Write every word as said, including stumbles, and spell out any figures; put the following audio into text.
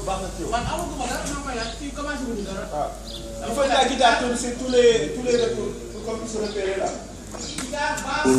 Baax na ci yow. Man amaguma dara, maa ngi koy laaj, fii commencé wuñu dara. Ah. Il faut que la guitare tourne sur tous les, tous les retours pour qu'on puisse repérer là. Guitare, basse,